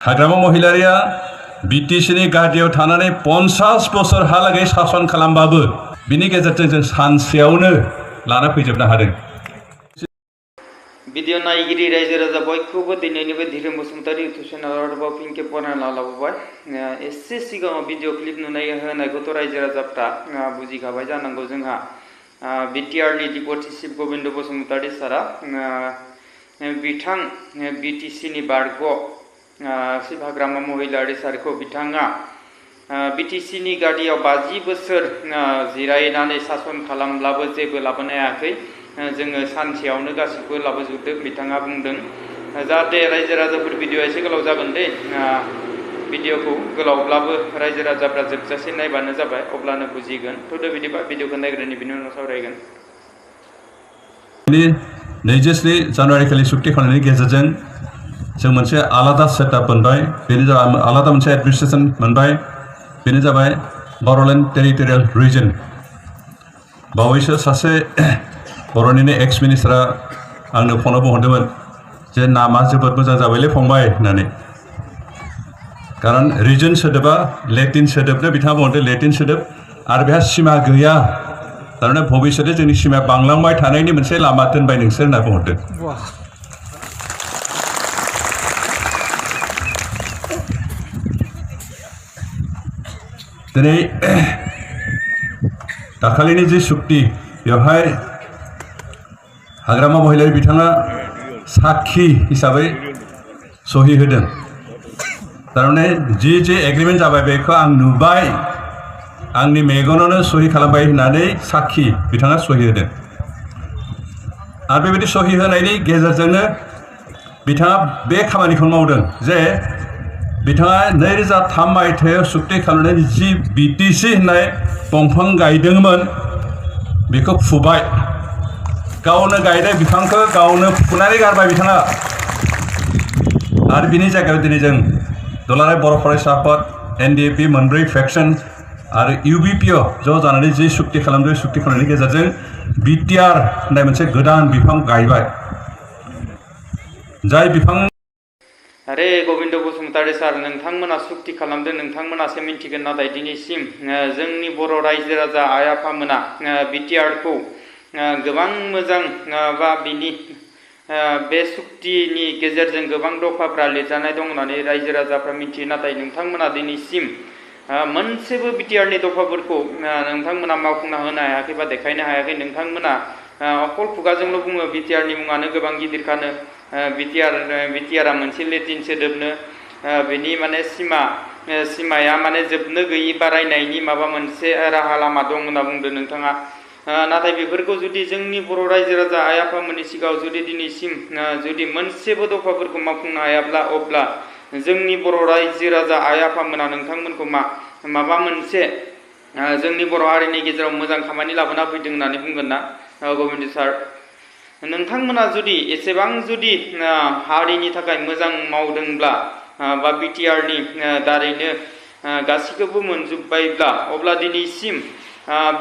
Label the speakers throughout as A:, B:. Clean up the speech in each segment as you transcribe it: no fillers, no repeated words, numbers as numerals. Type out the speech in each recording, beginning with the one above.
A: हाग्रामा महिलारिया बिटिसिनि गादियाव थानानै 50 बोसोरहालागै सासन खालामबाबो बिनि गेजेरजों जों सानसेयावनो लाना फैजोबनो हादों।
B: भिडिअ नायगिरि रायजो राजा बयखौबो दिनैनिबे धीरेन बसुमतारी इउटुब चेनेलाव फिनखे फरायना लाबोबाय। एसे सिगाङाव भिडिअ क्लिप नुनाय होनायखौथ' रायजो राजाफ्रा बुजिखाबाय जानांगौ। जोंहा बिटिआरनि डिपुटि चिफ गबिन्द बसुमतारी सारा बिथां बिटिसिनि बारग' शिव हाग्रामा महिलारि सारखौ बिथाङा बिटिसिनि गादियाव 50 बोसोर जिरायनानै सासन खालामब्लाबो जेबो लाबोनो हायाखै। जोङो सानसेयावनो गासिबो लाबोजोबदों बिथाङा बुंदों। जाहाथे रायजो राजाफोर भिडिअ एसे गोलाव जागोन दे, भिडिअखौ गोलावब्लाबो रायजो राजाफ्रा जोबजासे नायबानो जाबाय, अब्लानो बुजिगोन। थ'दो बिदिबा भिडिअखौ नायग्रोनि बिनि उनाव सावरायगोन।
A: 24 जानुवारि खालि सुक्ति खालामनायनि गेजेरजों जों मोनसे आलादा सेटआप मोनबाय। बेनो जाबाय आलादा मोनसे एडमिनिस्ट्रेशन मोनबाय। बेनो जाबाय बड'लेण्ड टेरिटरियेल रिजन। बावैसो सासे बर'निनो एक्स मिनिस्टारा आंनो फनाव बुंहरदोंमोन जे नामा जोबोद मोजां जाबायलै फंबाय होननानै। कारण रिजन सोदोबा लेटिन सोदोबनो बिथाङा बुंहरदों, लेटिन सोदोब आरो बेहा सिमा गैया। थारमाने भबिष्यते जोंनि सिमाया बांलांबाय थानायनि मोनसे लामा दोनबाय नोंसोर होनना बुंहरदों। दिनै दाखालिनि जि सुक्ति बेवहाय हाग्रामा महिलारि बिथाङा साखी हिसाबै सहि होदों। थारमाने जि एग्रिमेन्ट जाबाय बेखौ आं नुबाय, आंनि मेगनावनो सहि खालामबाय होननानै साखी बिथाङा सहि होदों। आरो बेबायदि सहि होनायनि गेजेरजोंनो बिथाङा बे खामानिखौ मावदों जे बिथाङा 2003 मायथाइयाव सुक्ति खालामनानै जि बिटिसि होननाय दंफां गायदोंमोन बेखौ फुबाय। गावनो गायनाय बिफांखौ गावनो फुनानै गारबाय बिथाङा। आरो बिनि जायगायाव दिनै जों दुलाराय बर' फरायसा आफाद, एनडिएफबि मोनब्रै फेक्सन आरो इउबिपिअ ज' जानानै जि सुक्ति खालामदों, सुक्ति खालामनायनि गेजेरजों बिटिआर होननाय मोनसे गोदान बिफां गायबाय। जाय बिफां
B: अरे गबिन्द बसुमतारी सार, नोंथांमोना सुक्ति खालामदों, नोंथांमोनासो मिन्थिगोन। नाथाय दिनैसिम जोंनि बर' रायजो राजा आइ आफामोना बिटिआरखौ गोबां मोजां बा बिनि बे सुक्तिनि गेजेरजों गोबां दफाफ्रा लिरजानाय दं होननानै रायजो राजाफ्रा मिथियो। नाथाय नोंथांमोना दिनैसिम मोनसेबो बिटिआरनि दफाफोरखौ नोंथांमोना मावफुंना होनो हायाखै बा देखायनो हायाखै। नोंथांमोना अकल खुगाजोंल' बुङो बिटिआरनि मुङानो गोबां गिदिरखानो, बिटिआरआ मोनसे लेटिन सोदोबनो, बेनि माने सिमाया माने जोबनो गैयि बारायनायनि माबा मोनसे राहा लामा दं होनना बुंदों नोंथाङा। नाथाय बेफोरखौ जुदि जोंनि बर' रायजो राजा आइ आफामोननि सिगाङाव जुदि दिनैसिम जुदि मोनसेबो दफाफोरखौ मावफुंनो हायाब्ला, अब्ला जोंनि बर' रायजो राजा आइ आफामोना नोंथांमोनखौ माबा मोनसे जोंनि बर' हारिनि गेजेराव मोजां खामानि लाबोना फैदों होननानै बुंगोन ना गबिन्द सार? नोंथांमोना जुदि एसेबां जुदि हारिनि थाखाय मोजां मावदोंब्ला बा बिटिआरनि दारैनो गासैखौबो मोनजोब्बायब्ला, अब्ला दिनैसिम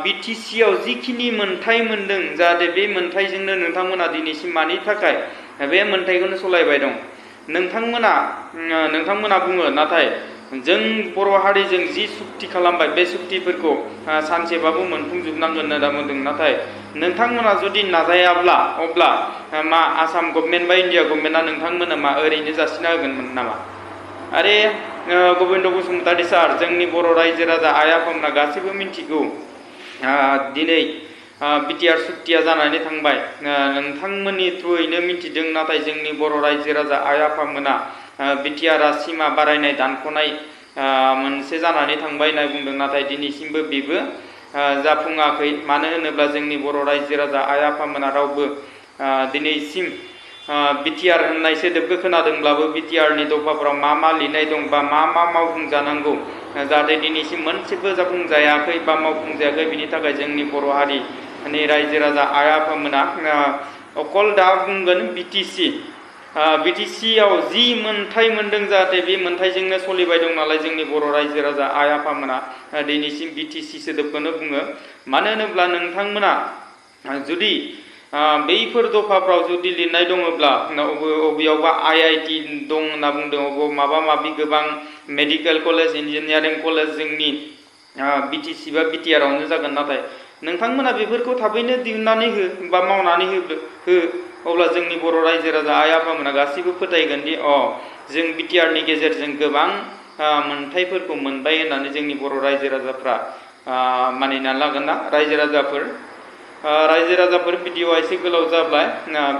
B: बिटिसिआव जिखिनि मोन्थाय मोनदों, जाहाथे बे मोन्थायजोंनो नोंथांमोना दिनैसिम मानि थाखाय बे मोन्थायखौनो सालायबाय दं? नोंथांमोना बुङो, नाथाय जों बर' हारिजों जि सुक्ति खालामबाय बे सुक्तिफोरखौ सानसेबाबो मोनफुंजोबनांगोन होनना बुंदों। नाथाय नोंथांमोना जुदि नाजायाब्ला, अब्ला मा आसाम गभर्नमेन्ट बा इन्डिया गभर्नमेन्टआ नोंथांमोना मा ओरैनो जासिना होगोन नामा? आरे गबिन्द बसुमतारी सार, जोंनि बर' रायजो राजा आइ आफामोना गासैबो मिन्थिगौ दिनै बिटिआर सुक्तिया जानानै थांबाय, नोंथांमोननि थ्रुयैनो मिन्थिदों। नाथाय जोंनि बर' रायजो राजा आइ आफामोना बिटिआरआ सिमा बारायनाय दानख'नाय मोनसे जानानै थांबाय होनना बुंदों। नाथाय दिनैसिमबो बेबो जाफुङाखै। मानो होनोब्ला जोंनि बर' रायजो राजा आइ आफामोना रावबो दिनैसिम बिटिआर होननाय सोदोबखौ खोनादोंब्लाबो बिटिआरनि दफाफोराव मा लिरनाय दं बा मा मावफुंजानांगौ, जाहाथे दिनैसिम मोनसेबो जाफुंजायाखै बा मावफुंजायाखै। बिनि थाखाय जोंनि बर' हारिनि रायजो राजा आइ आफामोना अकल दा बुंगोन बिटिसिआव जि मोन्थाय मोनदों, जाहाथे बे मोन्थायजोंनो सोलिबाय दं नालाय जोंनि बर' रायजो राजा आइ आफामोना दिनैसिम बिटिसि सोदोबखौनो बुङो। मानो होनोब्ला नोंथांमोना जुदि बैफोर दफाफ्राव जुदि लिरनाय दङब्ला अबेयावबा IIT दं होनना बुंदों, अबाव माबा माबि गोबां मेडिकेल कलेज, इन्जिनियारिं कलेज जोंनि BTC बा BTR आवनो जागोन, नाथाय नोंथांमोना बेफोरखौ थाबैनो दिहुननानै हो बा मावनानै हो, अब्ला जोंनि बर' रायजो राजा आइ आफामोना गासैबो फोथायगोन दि जों BTR नि गेजेरजों गोबां मोनथायफोरखौ मोनबाय होननानै जोंनि बर' रायजो राजाफ्रा मानिनानै लागोन ना। रायजो राजाफोर भिडिअआ एसे गोलाव जाबाय,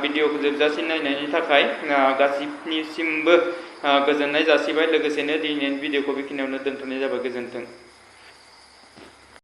B: भिडिअखौ जोबजासिम नायनायनि थाखाय गासिनिसिमबो गोजोननाय जासिबाय। लोगोसेनो दिनैनि भिडिअखौ बेखिनियावनो दोनथ'नाय जाबाय। गोजोन्थों।